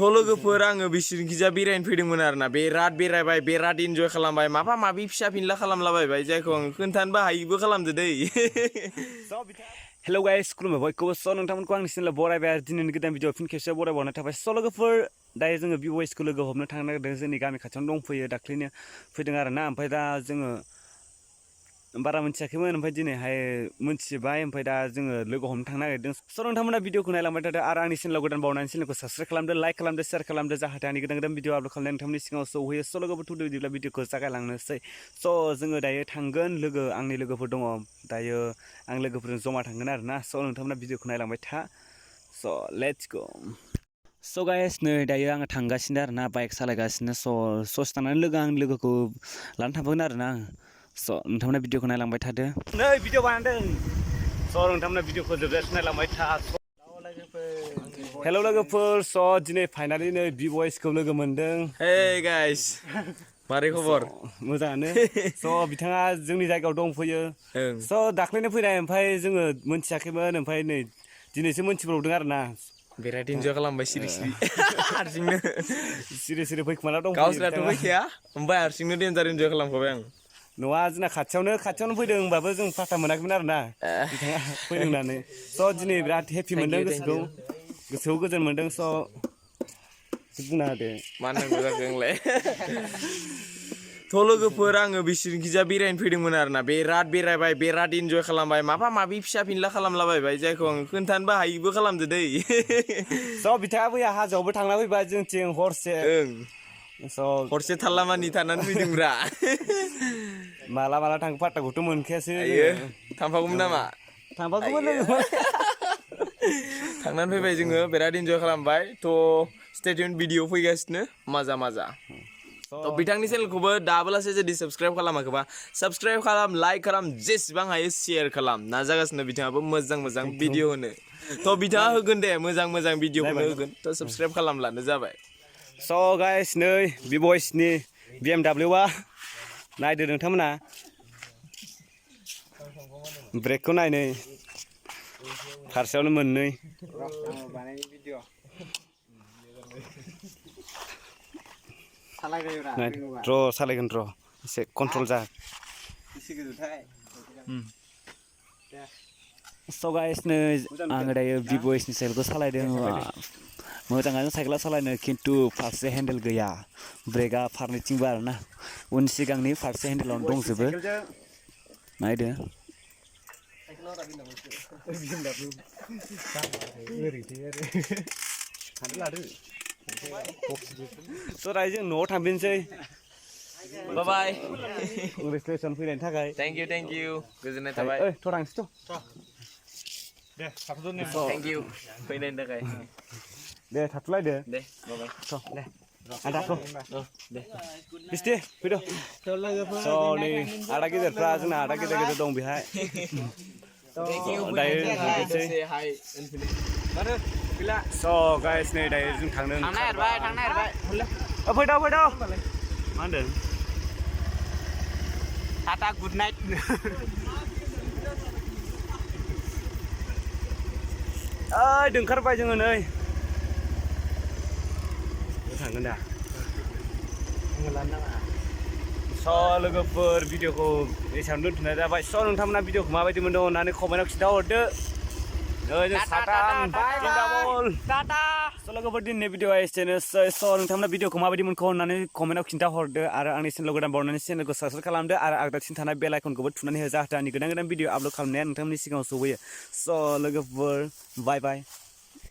लोगोफोर आङो बिसोरनिखिजा बेरायनो फैदोंमोन आरोना बेराद बेरायबाय बेराद इन्जय खालामबाय माबा माबि फिसा फिनला खालामलाबायबाय जायखौ आं खोन्थानोबो हायिबो खालामदो दै हेलौ गाइस खुलुमबाय बयखौबो स' नोंथांमोनखौ आंनि चेनेलाव बरायबाय आरो दिनैनि गोदान भिडिअ फिन खेबसे बरायबावनाय थाबाय स' लोगोफोर दायो जोङो भिउवार्सखौ लोगो हमनो थांनो नागिरदों जोंनि गामि खाथियावनो दंफैयो दाख्लैनो फैदों आरोना ओमफ्राय दा जोङो बारा मिथियाखैमोन ओमफ्राय दिनैहाय मिथिबाय ओमफ्राय दा जोङो लोगो हमनो थांनो नागिरदों स' नोंथांमोना भिडिअखौ नायलांबाय थादो आरो आंनि चेनेलाव गोदान बावनानै चेनेलखौ साबस्क्राइब खालामदो लाइक खालामदो शेयार खालामदो जाहाथे आंनि गोदान गोदान भिडिअ आपल'ड खालामनाय नोंथांमोननि सिगाङाव सौहैयो स' लोगोफोर थुदो बिदिब्ला भिडिअखौ जागायलांनोसै स' जोङो दायो थांगोन आंनि लोगोफोर दङ दायो आं लोगोफोरजों जमा थांगोन आरोना स' नोंथांमोना भिडिअखौ नायलांबाय था स' लेट्स गो स' गाइस नै दायो आङो थांगासिनो आरोना बाइक सालायगासिनो स' ससे थांनानै आंनि लोगोखौ लानो थांफागोन आरोना स' नोंथांमोना भिडिअखौ नायलांबाय थादो नै भिडिअ बानायदों स' नोंथांमोना भिडिअखौ जोबजासिम नायलांबाय था हेलौ लोगोफोर स' दिनै फाइनालि नै भिभ'इसखौ लोगो मोनदों हे गाइस मारै खबर मोजाङानो स' बिथाङा जोंनि जायगायाव दंफैयो ओं स' दाख्लैनो फैनाय ओमफ्राय जोङो मोनथियाखैमोन ओमफ्राय नै दिनैसो मोनथिबावदों आरोना बिराद इन्जय खालामबाय सिरि सिरि हारसिंनो सिरि सिरि फैखोमाना दंफैयो गावस्राथ' बिथाङा फैखाया ओमफ्राय हारसिंनो देन्जार इन्जय खालामखाबाय आं न'आ जोंना खाथियावनो फैदों होनबाबो जों पात्ता मोनाखैमोन आरोना बिथाङा फैदों होननानै स' दिनै बिराद हेपि मोनदों गोसोखौ गोजोन मोनदों स' बुंना होदो मा होननांगौ जाखो आंलाय लोगोफोर आङो बिसोरनिखिजा बेरायनो फैदोंमोन आरोना बेराद बेरायबाय बेराद इन्जय खालामबाय माबा माबि फिसा फिनला खालामलाबायबाय जायखौ आं खोन्थानोबो हायिबो खालामदो दै स' बिथाङा बैया हाजोआवबो थांना फैबाय जोंथिं हरसे ओं स' हरसे थाल्लामानि थानानै फैदोंब्रा माला थांनो पात्ताखौथ' मोनखायासै आयो थांफागौमोन जोङो नामा थांफागौमोन लोगो थांनानै फैबाय जोङो बिराद इन्जय खालामबाय थ' स्टेडियाम भिडिअ फैगासिनो माजा थ' बिथांनि चेनेलखौबो दाबोलासो जुदि साबस्क्राइब खालामाखैबा साबस्क्राइब खालाम लाइक खालाम जेसेबां हायो शेयार खालाम नाजागासिनो बिथाङाबो मोजां भिडिअ होनो थ' बिथाङा होगोन दे मोजां भिडिअखौनो होगोन थ' साबस्क्राइब खालामब्लानो जाबाय स' गाइस नै भिभ'इसनि BMW नायदो नोंथांमोना ब्रेकखौ नायनै फारसेयावनो मोननै सालायगोन र' एसे कन्ट्रल जा स' गाइस नै आङो दायो भिभ'इसनि साइकेलखौ सालायदों मोजाङानो साइकेला सालायनो खिन्थु फारसे हेन्देल गैया ब्रेकआ फारनैथिंबो आरोना उन सिगांनि फारसे हेन्देलावनो दंजोबो नायदो स' दायो जों न'आव थांफिनसै बाय कंग्रेसुलेसन फैनायनि थाखाय थेंक इउ गोजोननाय थाबाय थ' थांसै थेंक इउ फैनायनि थाखाय दे थाथ'लायदो दे बाय दे आदा दे बिस्टि फैद' स' नै आदा गेदेरफ्रा जोंना आदा गेदेर दं बेहाय दायो थांसै स' गाइस नै दायो जों थांनो नागिरबाय फैद' मा होनदों टाटा गुड नाइट ओंखारबाय जोङो नै थांगोन दा स' लोगोफोर भिडिअखौ एसेयावनो दोनथ'नाय जाबाय स' नोंथांमोना भिडिअखौ माबायदि मोनदों होननानै कमेन्टआव खिन्थाहरदो स' लोगोफोर दिनैनि भिडिअआ एसेनोसै स' नोंथांमोना भिडिअखौ माबायदि मोनखो होननानै कमेन्टआव खिन्थाहरदो आरो आंनि चेनेलाव गोदान बावनानै चेनेलखौ साबस्क्राइब खालामदो आरो आगदाथिं थानाय बेल आइकनखौबो थुनानै हो जाहाथे आंनि गोदान भिडिअ आपल'ड खालामनाया नोंथांमोननि सिगाङाव सौहैयो स' लोगोफोर बाय